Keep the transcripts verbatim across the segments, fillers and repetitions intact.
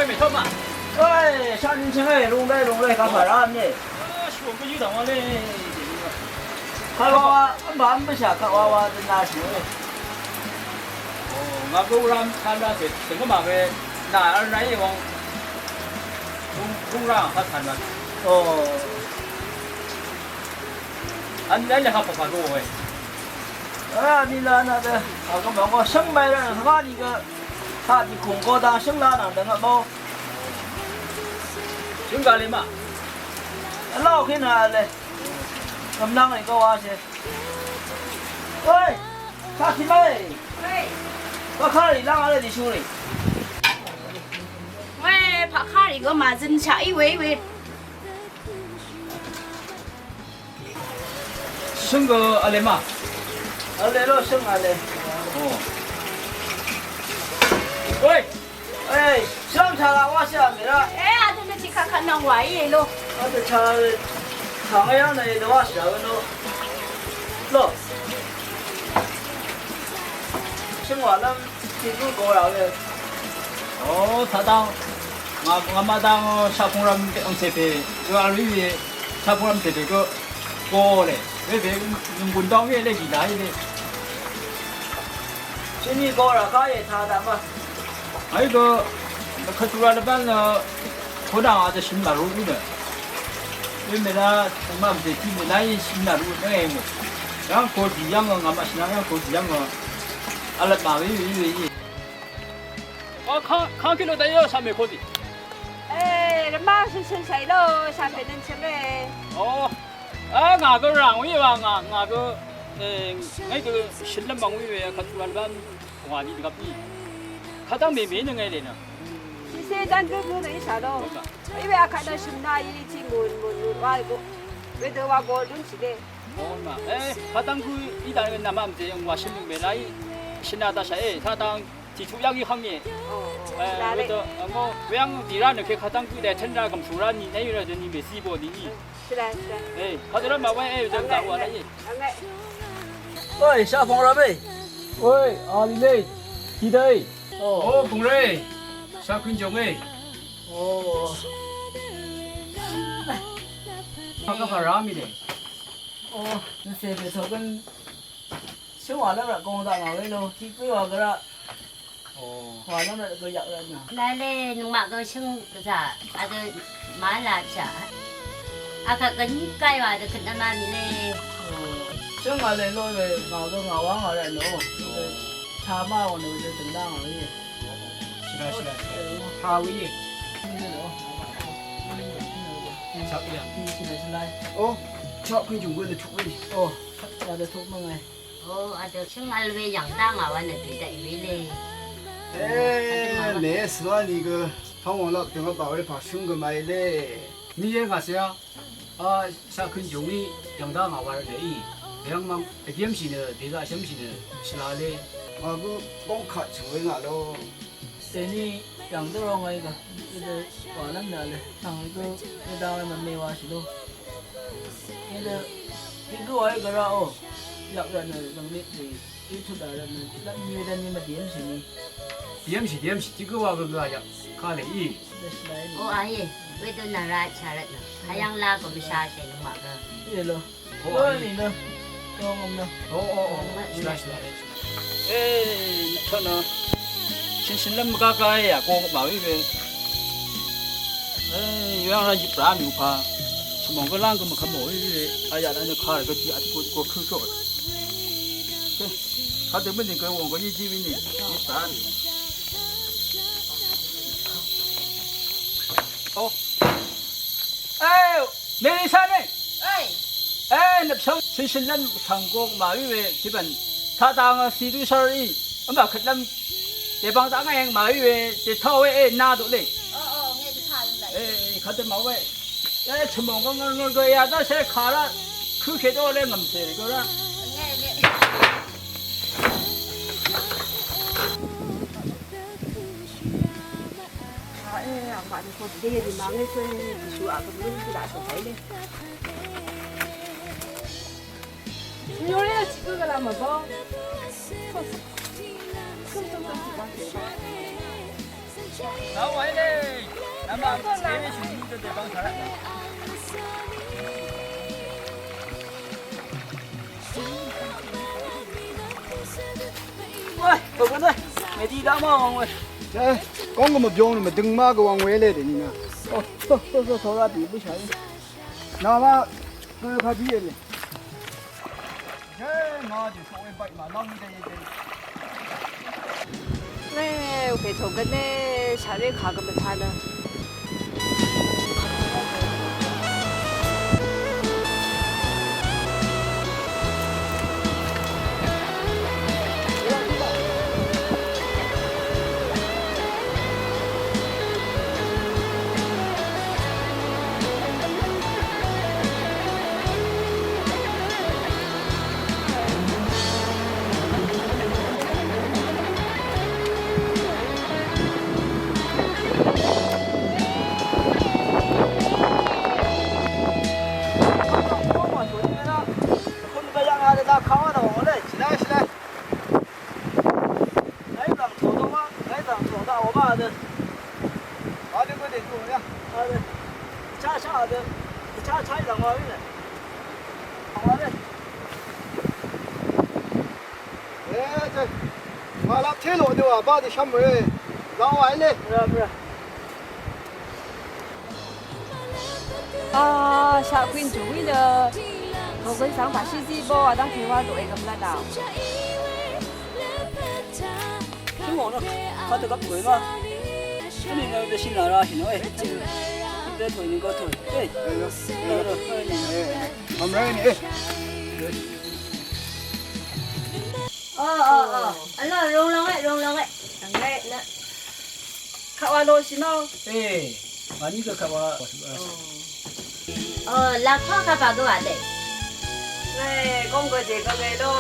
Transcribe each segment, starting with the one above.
Mètó mà. Ơi, shaq nìnchøng ơi, lung lé, lung lé, kaq pà rá mì. Shù gø yø dv̀ng wa lé. Kaq wa wa, v́m bà v́m bǿshà kaq wa wa dø na shù ē. Ò, ngà gø wurá kaq na tè, tè gø mà we, nà vl na í wvng. Lung, lung rá kaq tàn wa. Ò. V́m lé lé kaq pà pà gø we. Ā, nì la nà dø. Kaq gø mà ngò shǿng mèí rá nà, ngà nì gø. Kaq nì kùng gø dang shǿng la nà dø ngà bǿ. Shø̀n gà lè ma. Vlá kènà lè. Gv̀mnvng rì gvwà shì. Oi, kà kì mv́ è. Oi. Pàkà rì lv́ng vl dì shú rì. Oi, pàkà rì gø màzøn shaq í we í we. Shø̀n gø vl è ma. Vl è lo shø̀n vl è. Ò. Oi. Ey, shvlv́m shà laq wáshà mì rá. Ey, adø nø tiq kaq kvt nvng wàí èlò. Adø shà, shà ngí yv́ng nø èlò wáshà gø nò. Lò. Shvngwàlv́m tiq gǿ gø rà we. Ò, taq dang. Ngà, ngàmaq dang shaqpung rvm angcè pè. Gø vl wí we. Shaqpung rvm cè pè gø. Gø lè. Wē pè nònggùn dang wí lè gì dà í we. Shvni gø rà ká yè taq daq ma. Ngàí gø, kàtura lvbán nø, kodang a dvshø̀m nà rú nø. Wē mèla, tø̀ngmà mvdè tiq mèla í shø̀m nà rú nø èngò. Yv́ng kò dì yv́ng ngà màshìnà yv́ng kò dì yv́ng ngà. Vlvt mà wē wē wē í. Ò, kang, kang kí ló dayó sàmè kò dì. Ē, rvmá shø̀n shø̀n sàì ló, sàmè nøn shø̀n mè. Ò, a, ngà gø ràng wí wa ngà, ngà gø, ē, ngàí gø shø̀n lv́m mv̀ng wí wē, kàtura lvbán. Wà ni dvgvp ni. Kadv́ng mèmè nø ngà lè nø. Shìsé dv́n gǿ gǿ nø í shà ló. Í we akvt nø shø̀m na í tiq mùn mùn mùn wa gø. Wedø wa gø lún shì dé. Ò ma. Ē, kadv́ng gǿ í dv́n nø nàmaq mvdè yv̀ng wà shø̀m nø mèlá í. Shø̀n na dvshà ē, kadv́ng tiq tuq yv́ng í hv́ng íe. Ò, ò, ē, shì la lé. Wedø, ò, mò, weyv́ng dì rá nø ke kadv́ng gǿ dè tø̄n rá gv̀mshù rá ni, nà í rá dø ni mèzí bò ni í. Shì la, shì la. Ē, kadv́ng rá mà wē, ē, wedø gaq wà rá í. Oi, shaqpung rvm ē. Oi, a lì lé. Kì dø ē. Ò, bùngré. Shaqkøn jòngé. Ò. Kaq kaq rá mì lé. Ò, nø sè bè tø gøn. Shø̀n wà lv́m rvt gø daq ngà wē ló. Kì gø wà gø rá. Ò. Wà lv́m rvt gø yaq rvt nà. Nà lé nøngmaq gø shø̀n gvzà. Adø màlá shà. Akvt gø nyi káí wà dø køt nvmá mì lé. Ò. Shø̀n ngà lé ló wē ngà gø ngà wà ngà rvt nò. Taq má wà nò dø døng dá ngà wē. Shìlá, shìlá, shìlá. Taq wē. Shaq wē. Shìlá, shìlá. Ò, shaq køn jùng gø dø tuq wē. Ò, yà dø tuq mvng wē. Ò, adø shø̀n ngà lé wē yv̀ng dá ngà wà nø dø daq í wē lé. Ē, lé svwa ni gø. Taq wà laq døng baq wē pà shø̀n gø màí lé. Ni yē ngà sè a. A, shaqkøn jòngí yv̀ng dá ngà wà rvt nø í. Yv̀ng mvng, vdìv́mshì nø, dèzaqshv́mshì nø, shvla lé. Ngà gø bóng kaq chø̀ng we ngà ló. Dèní yv̀ng dǿ ró ngàí gø, dø, wà lv́m nø lé. Tàng we gø, dø dang we mvme washì ló. Dø, dø gø wàí gø rá ó. Yaq rvt nø, dv̀ng lé, dø, í tut dà rvt nø, lv́m nyi we dv́m nyi mvdìv́mshì nyi. Dìv́mshì, dìv́mshì, tiq gø wà gø gø yaq, kà lé í. Ó, a íe, wedø nà ra chà rvt nø. Hayv́ng la gø mvsha shè nø màgø. Íe lo. Ó, ó, ó. Shìlá, shìlá. Ē, tø̄ nø. Shìnshìn lv́m mvgá gá íe, yà gø màwí we. Ē, yv́ng rá yip rá mì pa. Shvmòng gø láng gø mvkvm mò we. Ayà nø nø kà rvt gø tiq at gø gø kø kø. Ē, kà dø mvnì gø wòng gø yí jí we nì. Yip rá mì. Ó. Ē, Mèlìsá nø. Ē. Ē, nvpshvng shìnshìn lv́m shv̀ng gø màwí we, tiqbv̀n. Taq dang sì dú shv́r í. V́m baq kvt lv́m. Dèbang daq ngà yv̀ng màwí we, dètó we, ē, na duq lé. Ó, ó, ngè dvkà lv́m laq. Ē, ē, kadø màwí we. Ē, chø̀mòng gø ngø ngø gø ya dv́ shé kà rá. Kø kèdó lé ngv̀m sè gø rá. Ngè, ngè. Ā, ē, angmaq nø kò dvdé yè dì màngé sóy, Yesu aq gø mvlún dvlaq shòk hàí lé. Nyo lé tiq gǿ gvlá mvbá. Tøm, tøm, tøm, tiq bá tiq bá. Nà wàí lè. Nà mà èí lè shø̀n ní dø dèbang tàrá. Wai, bø̀bø̀n ơi, mèdi daq má wvng we. Ē, góng gø mvbyong nø mvdøng má gø wvng we lè dèní nà. Ò, tò, tò, tò, tò, rá bì bǿshà í. Nà má, gø kà bì è lè. Ē, ngà jì soq we baq mà lv́ng dè dè. Wē, wē, tò gø nø, shàré kà gø mvtá nø. Ē, màlap té lò dø wà bá dø shv́m rø. Laq wà í lé. A, shaq kwin jù wí nø. Tògøn svng pàshí zí bó, a dv́ngte wá dòe gv̀mlv́n a. Shvngò nø, kadø gvp tòe ma. Shvnì nø dvshì nà ra shì nø e. Dvtòe nø gvtòe. E. Vmrá nì e. Ò, ò, ò. Vló, rung lòng e, rung lòng e. Lòng e nø. Kaq wa lo shì mò. E. Màní gø kaq wa. Ò, laq kaq kaq pà gø wà dè. Ngàí góng gø dè gø ngàí lo,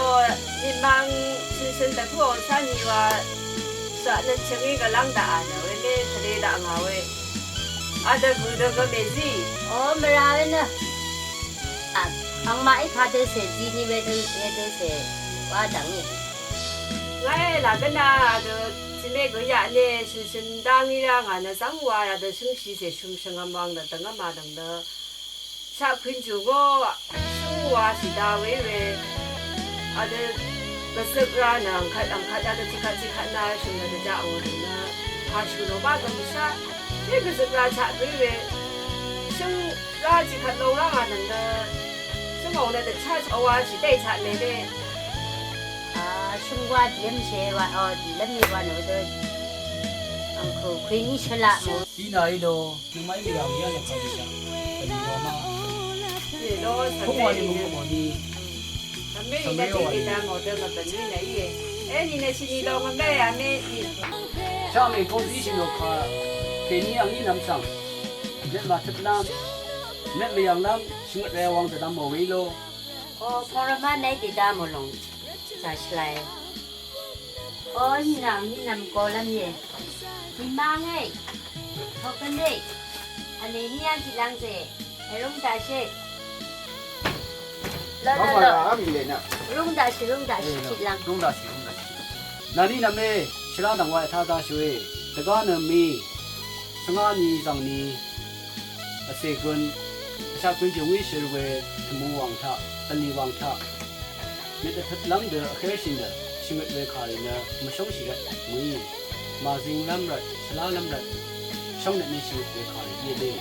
nìmang shø̀n shø̀n dvpǿò cá nì wa, shaq nø chø̀ngí gvlv́ng daqà nø we mé, tvlē daq ngà we. Adø gø dø gø mèzí. Ò, mvrà we nø. A, angmaq í kadø cè, zini we dø, we dø cè, wa dv̀ngí. Ngàí laq gø nà, adø, zìmé gø yaq nè, shø̀n shø̀n dá ngí rá ngà nø zv́ng wa, adø shǿngshì cè, shø̀m shø̀ngvm wang nø, dv̀ngvm a dv̀ng nø. Shaq kvn jù ngó shú wa shì da we we. Adø gvzøk ra nø angkvt angkvt adø tiqkvt tiqkvt na shø̀m nø dvjaq ò nø kàshù nò ba gvmshaq. Tiq gvzøk ra chaq gø we. Shø̀ng ra tiqkvt lòng ra ngà nø. Shø̀m ò nø dvchaq ò wa shì dèí chaq mè le. A, shø̀m wa dìlv́m shè wa, o, dìlv́m ni wa nø dø. Angkø kvn ni shvlaq mò. Dina í lo. Nøngmaq í mvyà mvyà nø kàlì shaq. Bv̀nlì wa má. Kúngwà nì mvnguk mò nì. Vmrì nø dì dèdà mò dø mvbv̀nlì nø íe. Ení nø shìnì lòng vmrì vmrì nì. Shaq mèpozí shìnò kà. Kèní angní nvm svng. Mèt màtøplv́m. Mèt mvyv̀nglv́m. Shvngøt we wang dvdvm mò we í lo. O, pòrvmá mèí dèdà mò lòng. Zà shvlae. O, nìnàm, nìnàm gø lv́m íe. Nìmang e. Tokvn e. Vlè ní á tiq lv́ng zè. Vrúng daqshì. Lo, lo, lo. Vrúng daqshì, vrúng daqshì, tiq lv́ng. Vrúng daqshì, vrúng daqshì. Nàní nvm e, shvrá dv̀ng wa ètá daqshì we. Dvgá nø mì. Svngá ni zv̀ng ni. Vsè gøn, vshaq gøn jø̀ngí shø̀l we, tvmù wàng taq, vnì wàng taq. Mèt dvpøt lv́m dø vhérshì nø, shvngøt we kàrì nø, mvshóngshì rvt mø̀í. Màzing lv́m rvt, shvlá lv́m rvt, shóngnøt ni shvngøt we kàrì íe dé.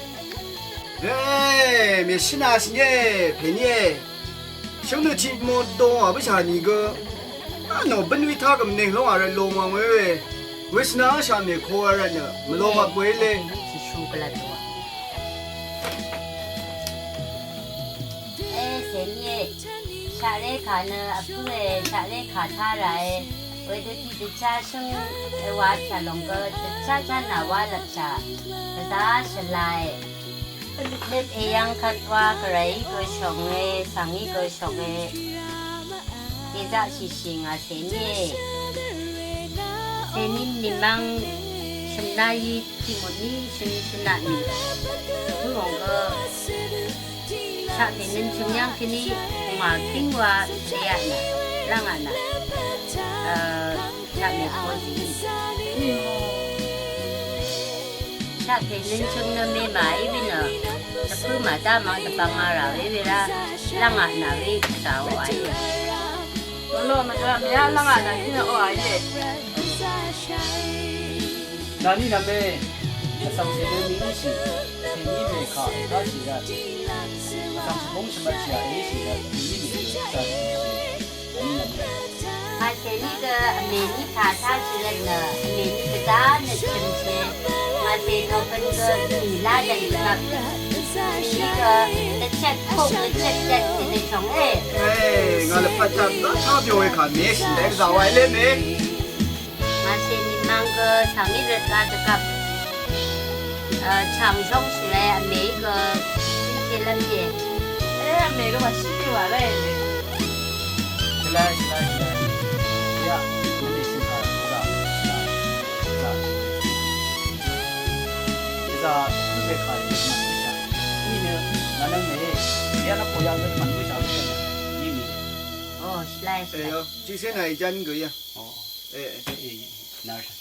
Ē, mèshǿnashìngé, pèníe. Shǿngdø tiq mò dø wà bǿshà nìgø. Á nò bǿnwí tá gø mvnøng lóng a rvt lòngwàng we we. Weshvna áshà mèko a rvt nø mvlong vp we le. Jisu gvlat wa. E, sèní e. Shaqré kà nø vpǿ e, shaqré kà tá rà e. Wedø tiq dvchá shǿng e wa tà lòng gø dvchá chá nà wa lvp tà. Gvzá shvla e. Lep èyvng kvt wa gvray gø shònge, svng í gø shònge. Dèzaqshìshì ngà sèní e. Sèní nìmvng shø̀mna í tiqmùní shø̀n shø̀naq nì. Bǿngòng gø shaq pè nøn shø̀m yv́ng kèní pungwà kíng wa èyaq nà, lv́ngaq nà. Taq mèpo zìí. Pè nøn chøng nø mèmà í we nø dvpǿ màdá mvng dvbvng a rà we we rá lv́ngà nà we shàò a íe. Mvlò mvdø mèá lv́ngà nà í nø o a íe. Nàní nvme vsvng cè nø mìí shì, tèní mèkà ètáshì rvt. Vsvng shvbóng shvmvt shì a èí shì rvt, tèní mèkà ètáshì. Màcèní gø vmèní pà táshì rvt nø, vmèní gvdá nø chø̀mshì. Màcè nò bøn gø mì lá dv̀n gvp. Vmèní gø dvchet kok dvchet dvt dvnø shòngé. Ê, ngà lvpat taq bá tá byo we kà mèshì lv́ng zà waí lé mè. Màcè nìmvng gø svng í rvt wa dvgvp. Chàng zhóngshì we vmèí gø shíshì lv́m íe. Ê, vmè gø màshíshì wà lv́m íe. Shvlá, shvlá, shvlá. Yaq, vmè shì kà, shvlá, shvlá. Shvlá, shvlá, shvlá. Í nø, ngà nøng mè. Yaq, nvpò yaq gø mv̀n gø shà gø shà. Í mì. Ò, shvlá, shvlá. Ê, yaq, jìcé nà ìján gø yaq. Ò. Ê, ê. Ê, ê, nà shà.